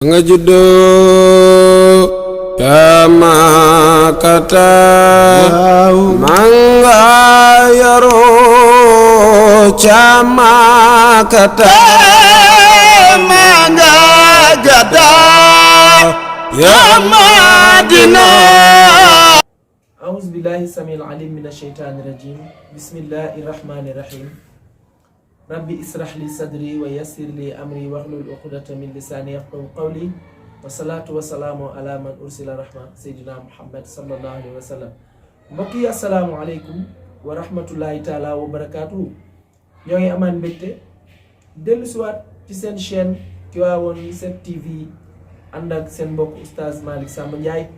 nga juddoo kama kata manga yaroo chama kata manga gada ya madina. أعوذ بالله السميع العليم من الشيطان الرجيم بسم الله الرحمن الرحيم ربي اسرح لي صدري ويسر لي أمري واحلل عقدة من لساني يفقهوا قولي والصلاة والسلام على من أرسل رحمة سيدنا محمد صلى الله عليه وسلم. mbokk yi assalaamu aleykum wa rahmatullahi taala wa barakaatuhu. ñoo ngi amaan mbégte dellu siwaat ci seen chaîne Tivaouane 7TV ànd ak seen mbokk oustaz Malick Samba Ndiaye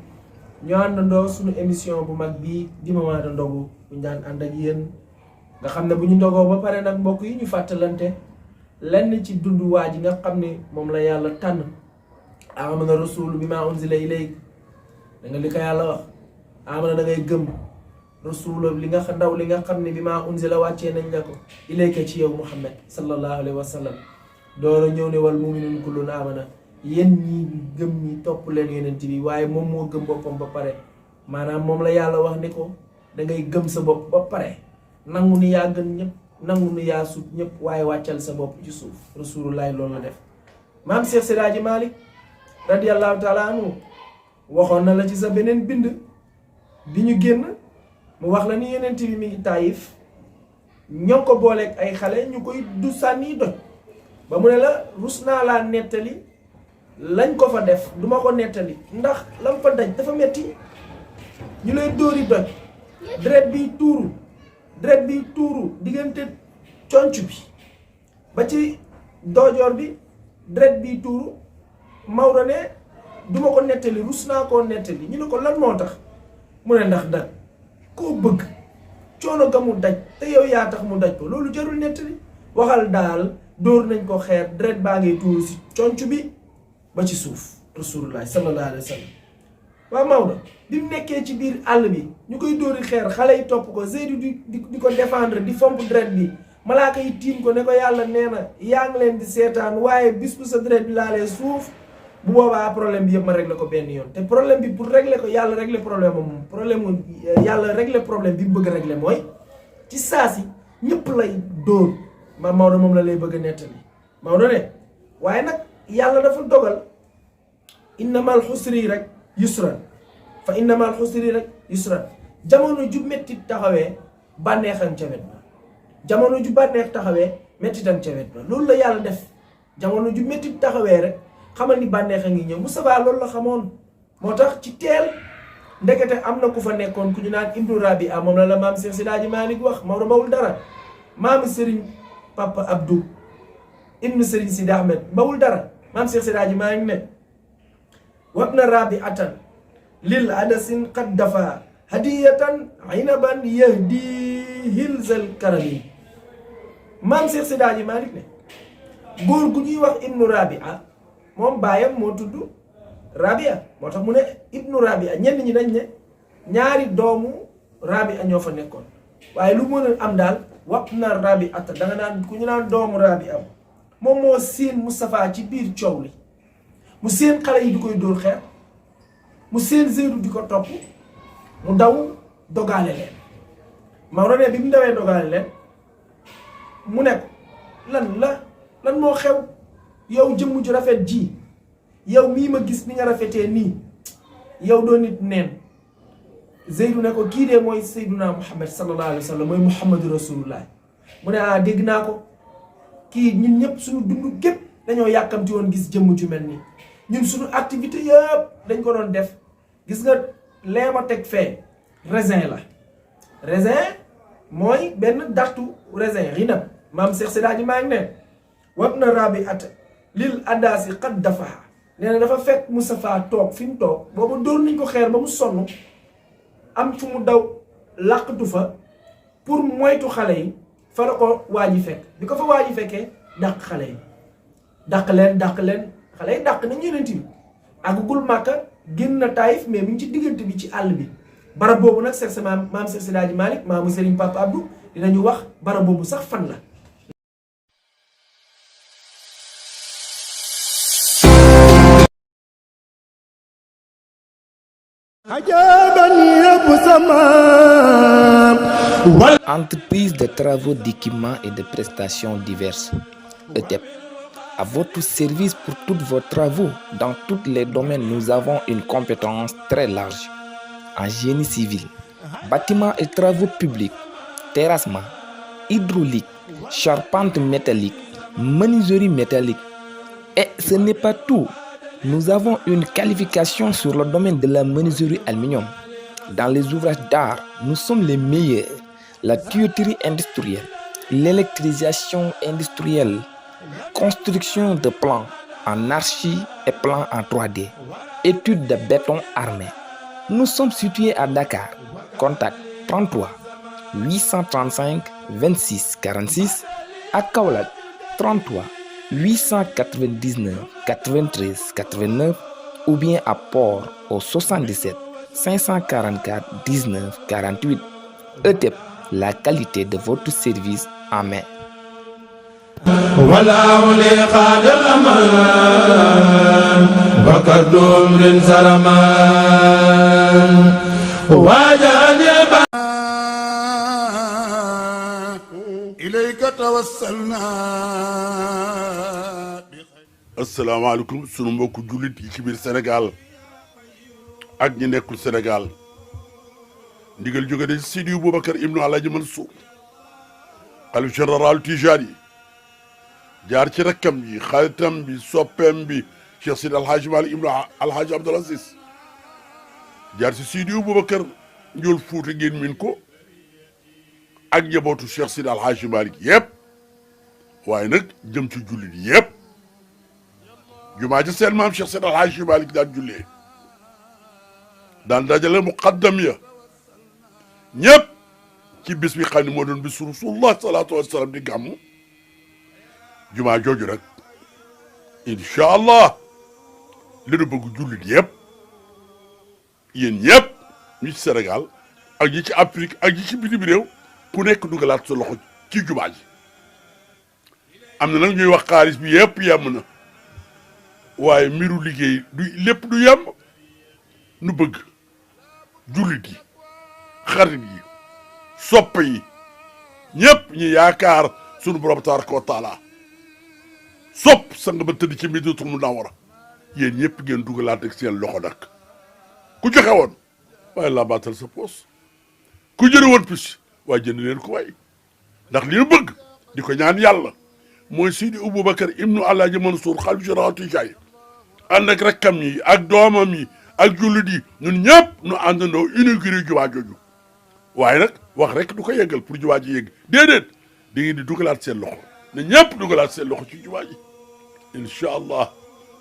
ñoo àndandoo suñu émission bu mag bii di Moment de Ndogu bu ñu daan ànd ak yéen nga xam ne bu ñu ndogoo ba pare nag mbokk yi ñu fàttalante lenn ci dundu waa ji nga xam ne moom la yàlla tànn amana rasul bi ma unzila ilayk da nga li ko yàlla wax amana da ngay gëm rasul li nga ndaw li nga xam ne bi ma unzila wàccee nañ la ko ilayka ci yow Muhammad sallallahu alayhi wa sallam doora ñëw ne wal mu'minun kullun amana yéen ñi gëm ñi topp leen yonent bi waaye moom moo gëm boppam ba pare maanaam moom la yàlla wax ni ko da ngay gëm sa bopp ba pare nangu ni yaa gën ñëpp nangu ni yaa sut ñëpp waaye wàccal sa bopp ci suuf rasulullahi loolu la def. maam Cheikh Seydi Malick radiyallahu taala anhu waxoon na la ci sa beneen bind bi ñu génn mu wax la ni yonent bi mi ngi Taayif ñoo ko booleeg ay xale ñu koy du sànni doj ba mu ne la rus naa laa nettali lañ ko fa def duma ko nettali ndax lam fa daj dafa metti ñu lay dóori doj deret bi tuuru diggante conc bi ba ci doojoor bi deret bi tuuru Maodo ne duma ko nettali rus naa koo nettali ñu ne ko lan moo tax mu ne ndax da koo bëgg coono ga mu daj te yow yaa tax mu daj ko loolu jarul nettali waxal daal dóor nañ ko xeer deret baa ngay tuuru si conc bi ba ci suuf rasulullah sallallahu alayhi wa sallam. waaw Maodo bi mu nekkee ci biir àll bi ñu koy dóori xeer xale yi topp ko Zeydu di ko défendre di fomp deret bi malaaka yi tiim ko ne ko yàlla nee na yaa ngi leen di seetaan waaye bis bu sa deret bi laalee suuf bu boobaa problème bi yëpp ma régler ko benn yoon. te problème bi pour régler ko yàlla régler problème moom problème yàlla régler problème bi mu bëgg a régler mooy ci saa si ñëpp lay dóor ma Maodo moom la lay bëgg a nettali Maodo ne waaye nag yàlla dafa dogal innamal xusri rek yusran fa innamal xusri rek yusran jamono ju métti taxawee bànneexam ca wet ba jamono ju bànneex taxawee méttitam ca wet ba loolu la yàlla def jamono ju métti taxawee rek xamal ni bànneex a ngi ñëw Moustapha loolu la xamoon moo tax ci teel ndekete am na ku fa nekkoon ku ñu naan Ibnu Rabia moom la maam Cheikh Seydi Malick wax Maodo bawul dara maam Serigne Papa Abdou ibnu Serigne Sidi Ahmed bawul dara maam Cheikh Seydi Malick ne wabna rabiatan lil adasin qad dafa hadiyatan aynaban yahdi hilzal karami. maam Cheikh Seydi Malick ne góor gu ñuy wax ibnu Rabia moom baayam moo tudd Rabia moo tax mu ne ibnu Rabia ñenn ñi dañ ne ñaari doomu Rabia ñoo fa nekkoon waaye lu mën a am daal wabna rabiata da nga naan ku ñu naan doomu Rabia moom moo seen Moustapha ci biir coow li mu seen xale yi di koy dóor xeer mu seen Zeydu di ko topp mu daw dogaale leen Maodo ne bi mu dawee dogaale leen mu ne ko lan moo xew yow jëmm ju rafet ji yow mii ma gis ni nga rafetee nii yow doo nit neen Zeydu ne ko kii de mooy Seyduna Muhammad sallallahu alayhi wa sallam mooy Muhammadu rasulullah mu ne dégg naa ko kii ñun ñëpp suñu dund gépp dañoo yàkkamti woon gis jëmm ju mel nii ñun suñu activité yëpp dañ ko doon def gis nga lee ma teg fee raisin la raisin mooy benn dartu raisin rinab maam Cheikh Seydi maa ngi ne wab na rabi at lil addaasi xat dafa nee na dafa fekk Moustapha toog fi mu toog boobu dóor nañ ko xeer ba mu sonn am fu mu daw làqatu fa pour moytu xale yi fa la ko waa ji fekk bi ko fa waa ji fekkee dàq xale yi dàq leen xale yi dàq nañ yonent bi àggugul Màkka génn na Taayif mais mi ngi ci diggante bi ci àll bi barab boobu nag seet sa maam Cheikh Seydi Malick maamu Serigne Papa Abdou dinañu wax barab boobu sax fan la Entreprise de travaux d'équipement et de prestations diverses, ETEP. À votre service pour tous vos travaux. Dans tous les domaines, nous avons une compétence très large. En génie civil, bâtiments et travaux publics, terrassement, hydraulique, charpente métallique, menuiserie métallique. Et ce n'est pas tout. Nous avons une qualification sur le domaine de la menuiserie aluminium. Dans les ouvrages d'art, nous sommes les meilleurs. La tuyauterie industrielle, l'électrisation industrielle, construction de plans en archi et plans en 3D, études de béton armé. Nous sommes situés à Dakar. Contact 33 835 26 46 à Kaolack 33 899 93 89 ou bien à Port au 77 544 19 48. ETEP, la qualité de votre service en main. asalaamaaleykum sunu mbokku jullit yi ci biir Sénégal ak ñi nekkul Sénégal ndigal jóge de Sidi Boubacar ibnu Alhaji Mansour xalif général Tijani jaar ci rakkam ji xaritam bi soppeem bi Cheikh Sidi Alhaji Malick ibnu Alhaji Abdoul Aziz jaar ci Sidi Boubacar njool Fuuta ngeen min ko ak njabootu Cheikh Sidi Alhaji Malick yëpp waaye nag jëm ci jullit yëpp jumaa ji seen maam Cheikh Sidi Alhaji Malick daan jullee daan dajale muqaddam ya ñëpp ci bis bi xam ne moo doon bisu Rasulullah salaatu wasalaam di gàmmu jumaa jooju rek incha allah li nu bëgg jullit yëpp yéen ñëpp ñi ci Sénégal ak ñi ci Afrique ak ñi ci bitim réew ku nekk dugalaat sa loxo ci jumaa ji am na nag ñuy wax xaalis bi yëpp yem na waaye mbiru liggéey du lépp du yem nu bëgg jullit yi xarit yi sopp yi ñëpp ñu yaakaar sunu borom tabaraka wa taala sopp sang ba tëdd ci Madinatul Munawwara yéen ñëpp ngeen dugalaat ak seen loxo nag ku joxe woon waaye laa baatal sa poos ku jëre woon pis waaye jënd leen ko waay ndax li ñu bëgg di ko ñaan yàlla mooy Sidi Boubacar ibnu Alhaji Mansour xalif général Tijani ànd ak rakkam yi ak doomam yi ak jullit yi ñun ñëpp nu àndandoo inauguré jumaa jooju waaye nag wax rek du ko yeggal pour jumaa ji yegg déedéet da ngeen di dugalaat seen loxo ne ñëpp dugalaat seen loxo ci jumaa ji incha allah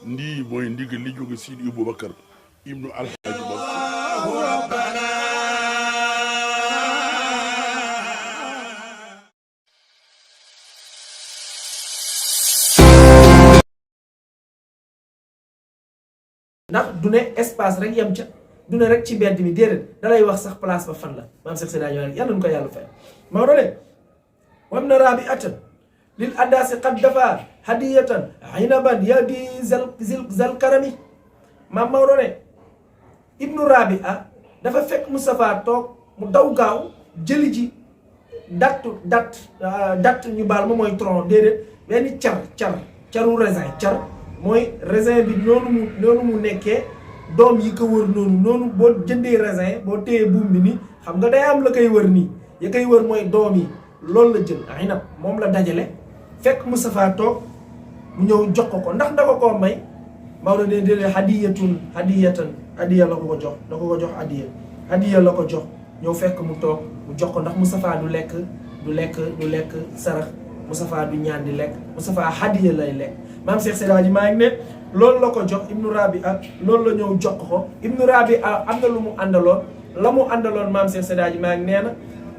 ndii mooy ndigal li jóge Sidi Boubacar ibnu Alhaji Mansour. ndax du ne espace rek yem ca du ne rek ci mbedd mi déedéet da lay wax sax place ba fan la maam Cheikh Seydi Hadji Malick yàlla na ko yàlla fay Maodo ne wam na raabi atan lil addaasi qad dafa hadiyatan aynaban yadi zal karami maam Maodo ne ibnu raabi dafa fekk Moustapha toog mu daw gaaw jëli ji datt ñu baal ma mooy tronc déedéet benn caru raisin mooy raisin bi noonu mu nekkee doom yi ko wër noonu boo jëndee raisin boo téyee buum bi nii xam nga day am la koy wër nii ya koy wër mooy doom yi loolu la jël aynab moom la dajale fekk Moustapha toog mu ñëw jox ko ndax da ko may Maodo ne déedéet hadiya la ko jox da ko jox hadiya la ko jox ñëw fekk mu toog mu jox ko ndax Moustapha du lekk sarax Moustapha du ñaan di lekk Moustapha hadiya lay lekk maam Cheikh Seydi Hadji Malick ne loolu la ko jox Ibnu Rabi loolu la ñëw jox ko Ibnu Rabi am na lu mu àndaloon la mu àndaloon maam Cheikh Seydi Hadji Malick nee na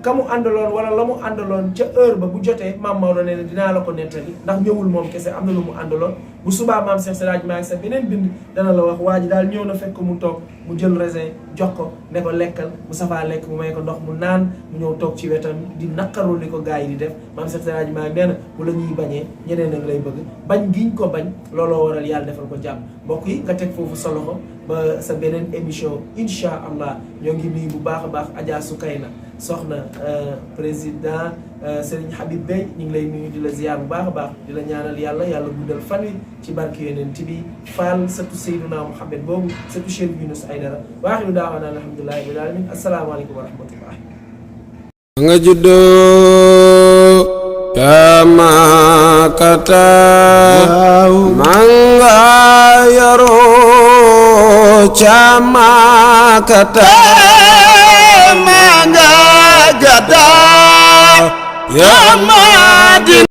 ka mu àndaloon wala la mu àndaloon ca heure ba bu jotee maam Maodo nee na dinaa la ko nettali ndax ñëwul moom kese am na lu mu àndaloon bu subaa maam Cheikh Seydi Hadji Malick sa beneen bind dana la wax waa ji daal ñëw na fekk mu toog mu jël raisin jox ko ne ko lekkal mu safaa lekk mu may ko ndox mu naan mu ñëw toog ci wetam di naqarul li ko gars yi di def maam Cheikh Seydi Hadji Malick nee na bu la ñuy bañee ñeneen ak lay bëgg bañ giñ ko bañ looloo waral yàlla defal ko jàmm mbokk yi nga teg foofu sa loxo ba sa beneen émission incha allah ñoo ngi nuyu bu baax a baax Adja Soukayna soxna président Serigne Habib Bey ñu ngi lay nuyu di la ziar bu baax a baax di la ñaanal yàlla guddal fan wi ci barke yonent bi Fall sëtu Seydina Mouhamed boobu sëtu Cheikh Yunus Aydara waaxiru daawaana alhamdulillahi rabbil alamin asalaamaaleykum wa rahmatullah nga juddoo Kamakata manga yaroo Camakata manga gada ya Madina